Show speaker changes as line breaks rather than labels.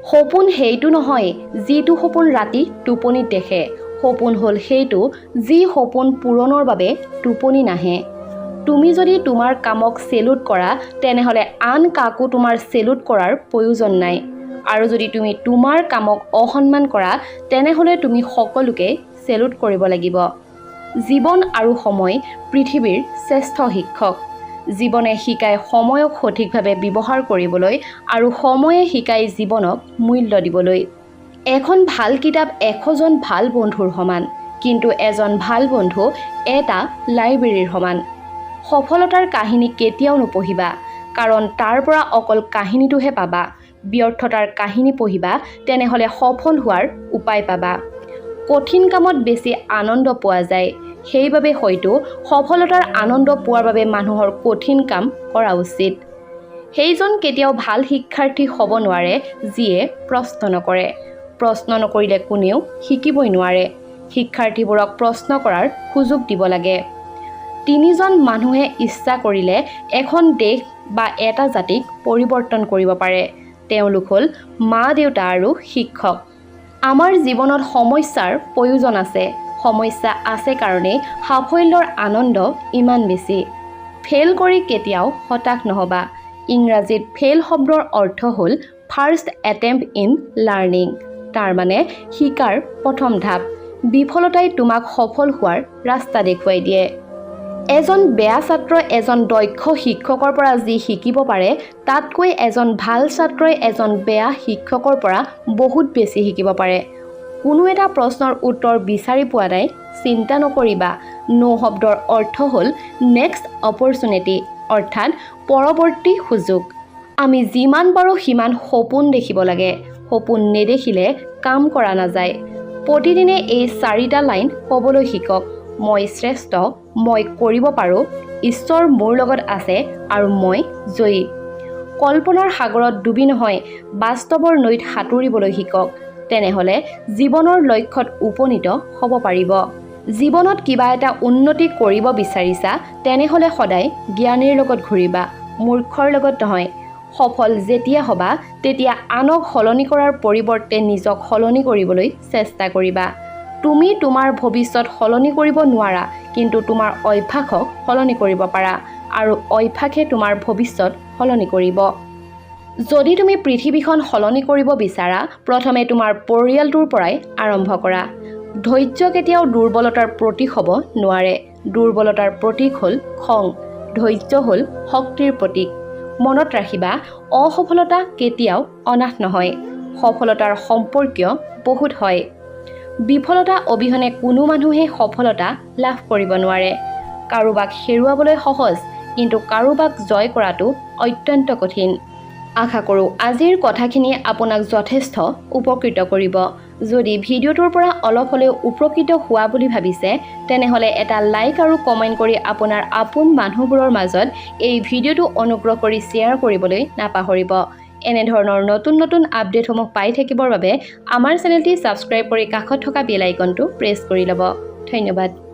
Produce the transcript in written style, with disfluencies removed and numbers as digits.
সপোন সেইটো নহয় যিটো সপোন ৰাতি টোপনিত দেখে। সপোন হ'ল সেইটো যি সপোন পূৰণৰ বাবে টোপনি নাহে। তুমি যদি তোমাৰ কামক চেলুট কৰা, তেনেহ'লে আন কাকো তোমাৰ চেলুট কৰাৰ প্ৰয়োজন নাই। আৰু যদি তুমি তোমাৰ কামক অসন্মান কৰা, তেনেহ'লে তুমি সকলোকে চেলুট কৰিব লাগিব। জীৱন আৰু সময় পৃথিৱীৰ শ্ৰেষ্ঠ শিক্ষক। জীৱনে শিকায় সময়ক সঠিকভাৱে ব্যৱহাৰ কৰিবলৈ আৰু সময়ে শিকায় জীৱনক মূল্য দিবলৈ। এখন ভাল কিতাপ 100জন ভাল বন্ধুৰ সমান, কিন্তু এজন ভাল বন্ধু এটা লাইব্ৰেৰীৰ সমান। সফলতাৰ কাহিনী কেতিয়াও নপঢ়িবা, কাৰণ তাৰ পৰা অকল কাহিনীটোহে পাবা। ব্যৰ্থতাৰ কাহিনী পঢ়িবা, তেনেহ'লে সফল হোৱাৰ উপায় পাবা। কঠিন কামত বেছি আনন্দ পোৱা যায়। সেইবাবে হয়তো সফলতাৰ আনন্দ পোৱাৰ বাবে মানুহৰ কঠিন কাম কৰা উচিত। সেইজন কেতিয়াও ভাল শিক্ষাৰ্থী হ'ব নোৱাৰে যিয়ে প্ৰশ্ন নকৰে। প্ৰশ্ন নকৰিলে কোনেও শিকিবই নোৱাৰে। শিক্ষাৰ্থীবোৰক প্ৰশ্ন কৰাৰ সুযোগ দিব লাগে। তিনিজন মানুহে ইচ্ছা কৰিলে এখন দেশ বা এটা জাতিক পৰিৱৰ্তন কৰিব পাৰে। তেওঁলোক হ'ল মা দেউতা আৰু শিক্ষক। আমাৰ জীৱনত সমস্যাৰ প্ৰয়োজন আছে। সমস্যা আছে কাৰণেই সাফল্যৰ আনন্দ ইমান বেছি। ফেইল কৰি কেতিয়াও হতাশ নহ'বা। ইংৰাজীত ফেইল শব্দৰ অৰ্থ হ'ল ফাৰ্ষ্ট এটেম্প ইন লাৰ্ণিং, তাৰমানে শিকাৰ প্ৰথম ধাপ। বিফলতাই তোমাক সফল হোৱাৰ ৰাস্তা দেখুৱাই দিয়ে। এজন বেয়া ছাত্ৰই এজন দক্ষ শিক্ষকৰ পৰা যি শিকিব পাৰে, তাতকৈ এজন ভাল ছাত্ৰই এজন বেয়া শিক্ষকৰ পৰা বহুত বেছি শিকিব পাৰে। কোনো এটা প্ৰশ্নৰ উত্তৰ বিচাৰি পোৱা নাই, চিন্তা নকৰিবা। ন' শব্দৰ অৰ্থ হ'ল নেক্সট অপৰচুনিটি, অৰ্থাৎ পৰৱৰ্তী সুযোগ। আমি যিমান পাৰোঁ সিমান সপোন দেখিব লাগে। সপোন নেদেখিলে কাম কৰা নাযায়। প্ৰতিদিনে এই চাৰিটা লাইন ক'বলৈ শিকক: মই শ্ৰেষ্ঠ, মই কৰিব পাৰোঁ, ঈশ্বৰ মোৰ লগত আছে আৰু মই জয়ী। কল্পনাৰ সাগৰত ডুবি নহয়, বাস্তৱৰ নৈত সাঁতুৰিবলৈ শিকক। তেনেহ'লে জীৱনৰ লক্ষ্যত উপনীত হ'ব পাৰিব। জীৱনত কিবা এটা উন্নতি কৰিব বিচাৰিছা, তেনেহ'লে সদায় জ্ঞানীৰ লগত ঘূৰিবা, মূৰ্খৰ লগত নহয়। সফল যেতিয়া হ'বা, তেতিয়া আনক সলনি কৰাৰ পৰিৱৰ্তে নিজক সলনি কৰিবলৈ চেষ্টা কৰিবা। তুমি তোমাৰ ভৱিষ্যত সলনি কৰিব নোৱাৰা, কিন্তু তোমাৰ অভ্যাসক সলনি কৰিব পাৰা আৰু অভ্যাসে তোমাৰ ভৱিষ্যত সলনি কৰিব। যদি তুমি পৃথিৱীখন সলনি কৰিব বিচাৰা, প্ৰথমে তোমাৰ পৰিয়ালটোৰ পৰাই আৰম্ভ কৰা। ধৈৰ্য কেতিয়াও দুৰ্বলতাৰ প্ৰতীক হ'ব নোৱাৰে। দুৰ্বলতাৰ প্ৰতীক হ'ল খং, ধৈৰ্য হ'ল শক্তিৰ প্ৰতীক। মনত ৰাখিবা, অসফলতা কেতিয়াও অনাথ নহয়, সফলতাৰ সম্পৰ্কীয় বহুত হয়। বিফলতা অবিহনে কোনো মানুহে সফলতা লাভ কৰিব নোৱাৰে। কাৰোবাক হেৰুৱাবলৈ সহজ, কিন্তু কাৰোবাক জয় কৰাটো অত্যন্ত কঠিন। আশা কৰোঁ আজিৰ কথাখিনিয়ে আপোনাক যথেষ্ট উপকৃত কৰিব। যদি ভিডিঅ'টোৰ পৰা অলপ হ'লেও উপকৃত হোৱা বুলি ভাবিছে, তেনেহ'লে এটা লাইক আৰু কমেণ্ট কৰি আপোনাৰ আপোন মানুহবোৰৰ মাজত এই ভিডিঅ'টো অনুগ্ৰহ কৰি শ্বেয়াৰ কৰিবলৈ নাপাহৰিব। এনেধৰণৰ নতুন নতুন আপডেটসমূহ পাই থাকিবৰ বাবে আমাৰ চেনেলটি ছাবস্ক্ৰাইব কৰি কাষত থকা বেল আইকনটো প্ৰেছ কৰি ল'ব। ধন্যবাদ।